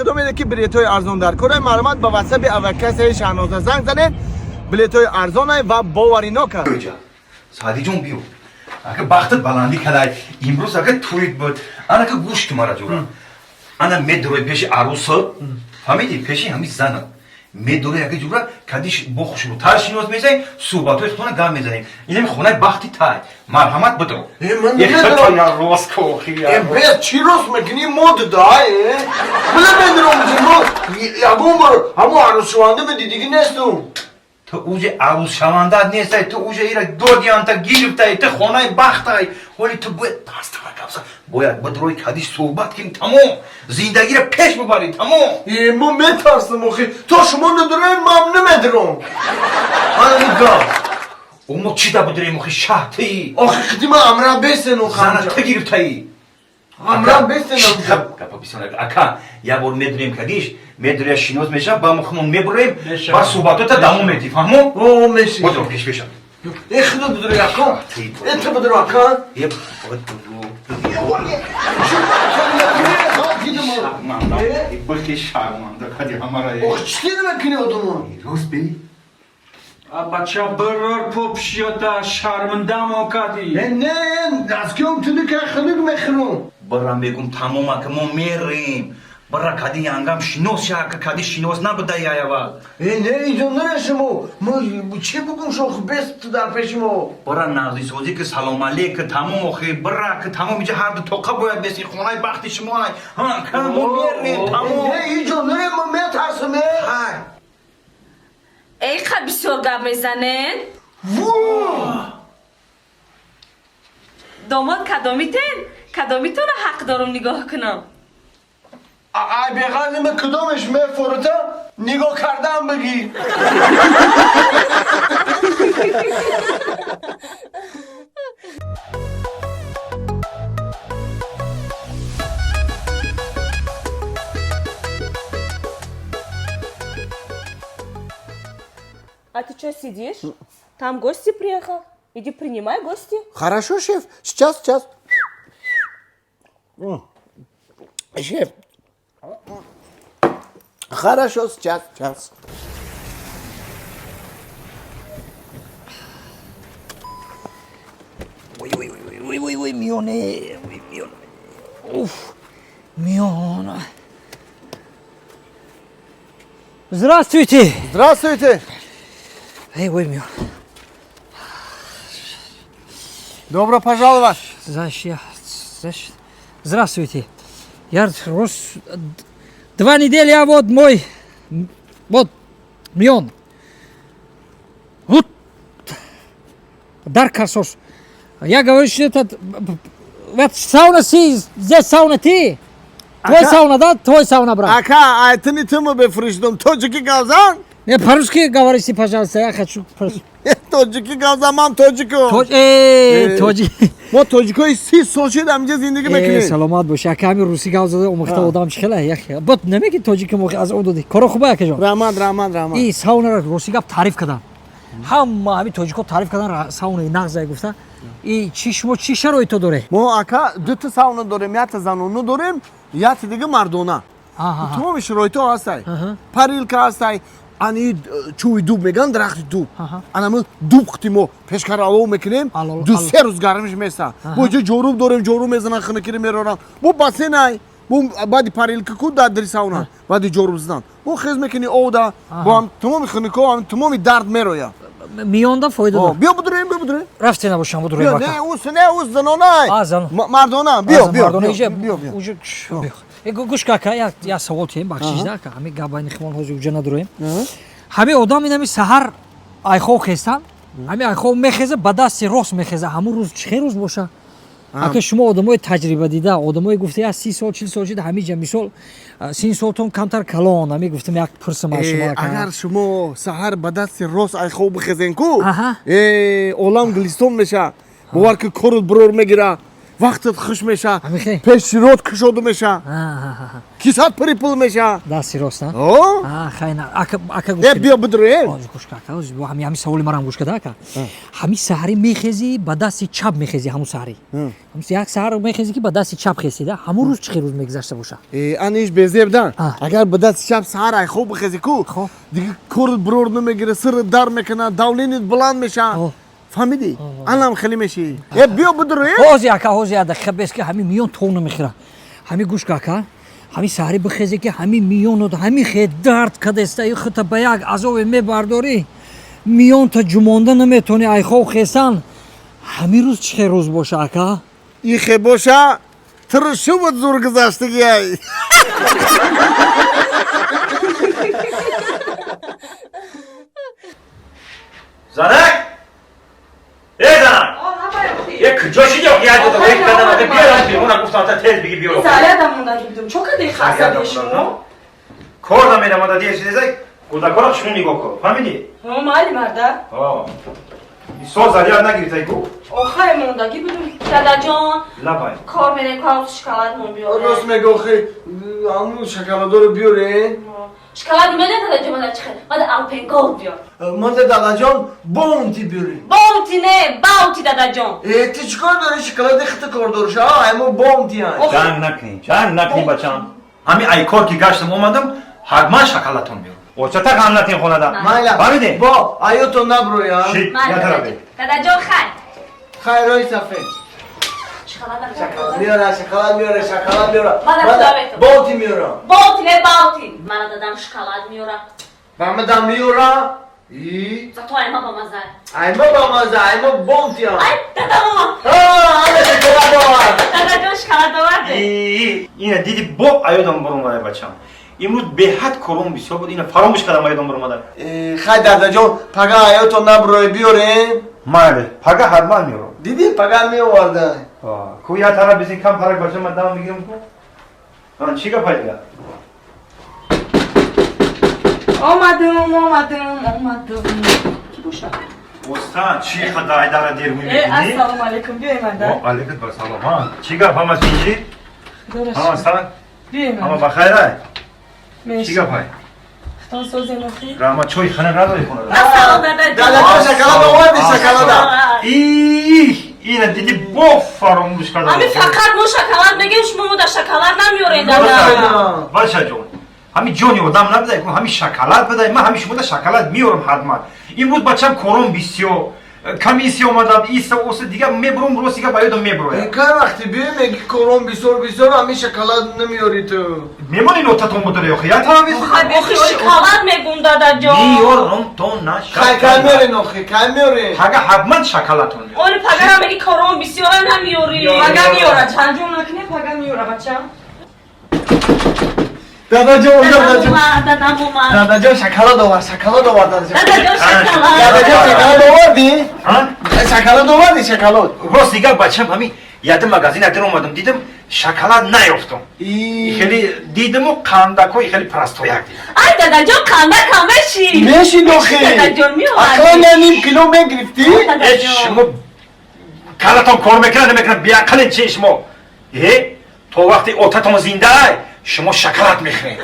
Кадомеде ки билетҳои арзон дар кора, марҳамат, ба ватсапи авиакассаи Шаҳноза занг занед. Билетҳои арзонай ва боваринок аст. Саъдиҷон, биё, ака, бахтат баландӣ кадай. Имрӯз, ака, туит буд. Анака, гӯш ки мара, ҷура, ана медурой пеши арӯсат, фаҳмидӣ? Пеши ҳами занат медурой, ака, ҷура, кадиш бо хушрӯтар шинос мезанем, суҳбатҳои худтона гап мезанем. Инами хонаи бахти тай, марҳамат, бидро. Э, ман намедонам. Э, чӣ рост мекунӣ? Мод да, э? Била, медуром, мо ягон бор ҳамо арӯсшаванда медидигӣ нестум. Ту уже арӯсшавандаат нестай, ту уже ира додианта, гирифтай, ту хонаи бахтай. Ҳоли ту бояд пастара гапса, бояд бидрои, кадиш суҳбат кунӣ, тамом, зиндагиро пеш бибарӣ, тамом. Э, мо метарсам охи. То шумо надурем, ман намедуром. Ана гап. Мо чӣ да бидурем охи, шаҳтии? Охи, қидима амра бесену. Зана ту гирифтаӣ. Амра бесену. Гапа бисёр, ака, як бор медурем, кадиш медуря, шинос мешавам, ба мо хумон мебурем, ба суҳбатота давом медӣ, фаҳмо? О, меши. Бодро, пеш беша. Э, худо, бидур, ака. Э, ту бидур, ака. Э, бихи, шарманда кади ҳамара. Ох, чӣ мекунӣ одамон? Рост би. Бача, бирор попшиёта, шармандамо кадӣ. Э, не, аз киём туника хунук мехӯрам. Бира, мегум, тамом, ака, мо мерем. Бира, кади янгам шинос ша, ака, кади шинос набуда яявал. Э, не, иҷо наре шумо. Мо чӣ бугум шох бес дар пеши мо? Бира, нағзисозӣ ки, салом алейк, тамом, охи, бира, ки тамом, иҷа ҳарду тоқа бояд беси, хонаи бахти шумо ай. Ҳа, ка, мо мерем, тамом. Не, иҷо наре, мо метарсам, э. Ҳай. Эй, ха, бисёр гап мезанен. Ву! Домод кадомитен? Кадомитона ҳақ дорум нигоҳ кунам? Ай, беғазиме, кудомеш мефорута, нигоҳ кардан бигӣ. А ты что сидишь? Там гости приехал. Иди принимай гости. Хорошо, шеф. Сейчас, сейчас. Шеф. Хорошо, сейчас, сейчас. Ой, ой, ой, ой, ой, ой, миёне, ой, миёна. Уф, миёна. Здравствуйте. Здравствуйте. Эй, ой, миён. Добро пожаловать. Знаешь, я, знаешь, здравствуйте. Я рос 2 недели, я вот мой, вот, миён. Вот, дар касос. Я говорю, что этот, вот сауна си, здесь сауна ты. Твой Ака. сауна, да? Твой сауна, брат. Ака, ай тини туму бефурӯшидум. Тоҷикӣ гавзан? Не, по-русски говорите, пожалуйста, я хочу. Тоҷикӣ гавзан, ман тоҷикум. Тоҷ, э, тоҷи. Мо тоҷикои 30 сол шид ҳаминҷа зиндагӣ Э, мекунем. Саломат бош. Ака, ҳамин русӣ гап зада омӯхта одам чӣ хела? Як бот намеги тоҷики мо аз он доди. Коро хуба, акаҷон? Раҳмат, раҳмат, раҳмат. И саунаро росӣ гап таъриф кардам. Ҳама ҳамин тоҷико таъриф кардан, саунаи нағзай гуфта. И чӣ, шумо чӣ шароито доре? Мо, ака, дута сауна дорем, якта занона дорем, якта дига мардона. Тамоми шароитҳо ҳастай. Парилка ҳастай, ани чӯби дуб меган, дарахти дуб. Анами дуб қити мо пешкара алов мекунем, Алов, ду алов. се рӯз гармиш места. Бо иҷо ҷоруб дорем, ҷоруб мезанан, хунукиро мероран. Бо бассейнай, бо баъди парилка ку дар дари сауна, баъди ҷоруб задан. Бо хез мекунӣ овда, бо ҳам тамоми хунуко, ҳам тамоми дард мерояд. Миёнда фоида дор. Биё будурем, биё будурем. Рафте набошам, будурем, Биё, ака. не, ус, не, ус занонай. А, зан. Мардона, биё, биё. Мардона Биё, иҷа, биё, биё. уҷа, биё. Э, гӯш ка, ака, як савол тиҳем, бахшиш да, ака, ҳамин гап байни химон ҳозир уҷа надуроем. Ҳамин одам инами саҳар айхов хестан, ҳамин айхов мехеза, ба дасти рост мехеза, ҳамун рӯз чӣ хел рӯз боша? Ака, шумо одамои таҷрибадида, одамое гуфта, як 30 сол, 40 сол шида ҳамиҷа, мисол, 30 солтон камтар калон, ҳами гуфтам, як пурсам аз шумо, Э, ака. Агар шумо саҳар ба дасти рост айхов бихезен ку, Аҳа. э, олам гулистон меша. Бовар ки, корут бирор мегира. Вақтат хуш меша. Ҳамихе? Пеши рот кушода меша. Кисат пури пул меша. Дасти рост, а? О? А, хай на. Ака, ака гӯш Э, кунед. биё бидроем. Ҳозир гӯш кун, ака, ҳозир ҳами ҳами саволи марам гӯш када, ака. Ҳами саҳарӣ мехезӣ, ба дасти чап мехезӣ ҳамун саҳарӣ. Ҳамун як саҳар мехезӣ ки ба дасти чап хезида, ҳамун рӯз чӣ хел рӯз мегузашта боша? Э, ана иш безебдан. А. Агар ба дасти чап саҳар ай хоб бихезӣ ку, Хоб. дига корт бирор намегира, сират дар мекунад, давленият баланд меша. О. Фаҳмидӣ? Анам хеле мешӣ. Э, биё бидроем. Ҳозир, ака, ҳозир як дақиқа бес ки ҳами миён тов намехӯра. Ҳами гӯш кун, ака. Ҳами саҳарӣ бихезе ки ҳами миёнот ҳами хе дард кадаста, и хута ба як азобе мебардорӣ, миёнта ҷумонда наметавонӣ ай хоб хесан. Ҳамин рӯз чӣ хел рӯз боша, ака? Ихе боша, тиршуват зур гузаштагиай. Занак! Э, занак! Е, куҷо шиди охи? Як дақиқа, як қадам охи, биёрам берун, гуфтам та тез бигӣ биёр. Зарядам мондаги будум. Чо кадаи хасаби шумо? Кор намедам, ада дер шидезай, кӯдакора шуну нигоҳ кун. Фаҳмидӣ? Ҳо, майли марда. Ҳо. Со заряд нагирифтай ку? Охай мондаги будум. Дадаҷон, Лабай. Кор мерем, кор шоколад мон биёре. Рост мега, охи, ҳамун шоколадоро биёре. Шоколад меда, дадаҷон, мада чӣ хел? Мада Алпен Голд биёр. Мада дадаҷон Баунти биёре. Баунти не, Баунти, дадаҷон. Э, ту чӣ кор дорӣ? Шоколади хита кор дориш, а? Аймо Баунти ай. Ҷанг накунӣ, ҷанг накунӣ, бачам. Ҳами ай кор ки гаштам омадам, ҳатман шоколадтон биёр. Очата ғам натин хонада. Майла. Фаҳмидӣ? Бо, аёто наброя. Ши, Майли, я тарафе. Дадаҷон, хай. Хайрои сафед. Шоколад Миёра, шоколад миёра, шоколад миёра. Мада Мада худо Баунти миёра. Баунти не, Баунти. Мана дадам шоколад миёра. Мамадам миёра. И Зато айма ба маза. айма ба маза, айма Баунти ай. Ай, дадам омад. А, ана шоколад овард. Дадаҷон шоколад оварде. И, ина диди бо аёдам баромада, бачам. Имрӯз беҳад кором бисёр буд, ина фаромӯш кардам, аёдам баромада. Э, хай дадаҷон, пага аёто наброя, биёре. Майли, пага ҳатман меёрам. Дидӣ, пага меоварда. Ку я тараф бизин кам парак, бачам, ман дам мегирам ку. Ан чӣ гапай дига? Омадам, омадам, омадам. Ки боша? Оста, чӣ хада айдара дер Э, мебинӣ? ассалому алайкум, биёй манда. О, алейкум ассалом. Ҳа, чӣ гап, ҳама тинҷӣ? Ҳама сан? Биёй Ҳама ба хайрай? Чӣ гапай? Хитон созем охи. Раҳмат, чой хана надорӣ хонада? Ассалом, дадаҷон. Дадаҷон шоколад оварди, шоколада. Ih, ина диди бо фаромӯш кардам. Ами фақат мо шоколад мегем, шумо мо дар шоколад намеоред, дада. Бачаҷон, ҳами ҷони одам набудай, ҳами шоколад бидай, ман ҳами шумода шоколад меорам ҳатман. Имрӯз бачам кором бисёр, комиссия омадам, иса оса дига мебурам, рост дига ба ёдам мебурояд. Кай вақти биёй меги кором бисёр бисёр, ҳами шоколад намеёри ту. Мемони нотатон будара охи, я тараф Охи шоколад мегум, дадаҷон. меорам то на Хай кай меорен охи, кай меорен? Пага ҳатман шоколадтон меорам. Оли пагара меги кором бисёра намеёри. Пага меёра, чанҷон накунем, пага меёра, бачам. Дадаҷон, Дадам дадаҷон. омад, дадам омад. Дадаҷон шоколад овард, шоколад овард, дадаҷон. Дадаҷон шоколад. Дадаҷон шоколад оварди? Ҳа? Шоколад оварди, шоколад. Рост дига бачам, ҳами яда магазин адир омадам, дидам шоколад наёфтам. Хеле дидаму қандакҳои хеле простояк дидам. Ай, дадаҷон, қанда кам меши. Мешид охи. Дадаҷон меоварди. Ақлан я ним кило мегирифтӣ? Э, шумо калатон кор мекунад намекунад, беақлен чи шумо? Э, то вақти отатон зиндаай, шумо шоколад мехӯред.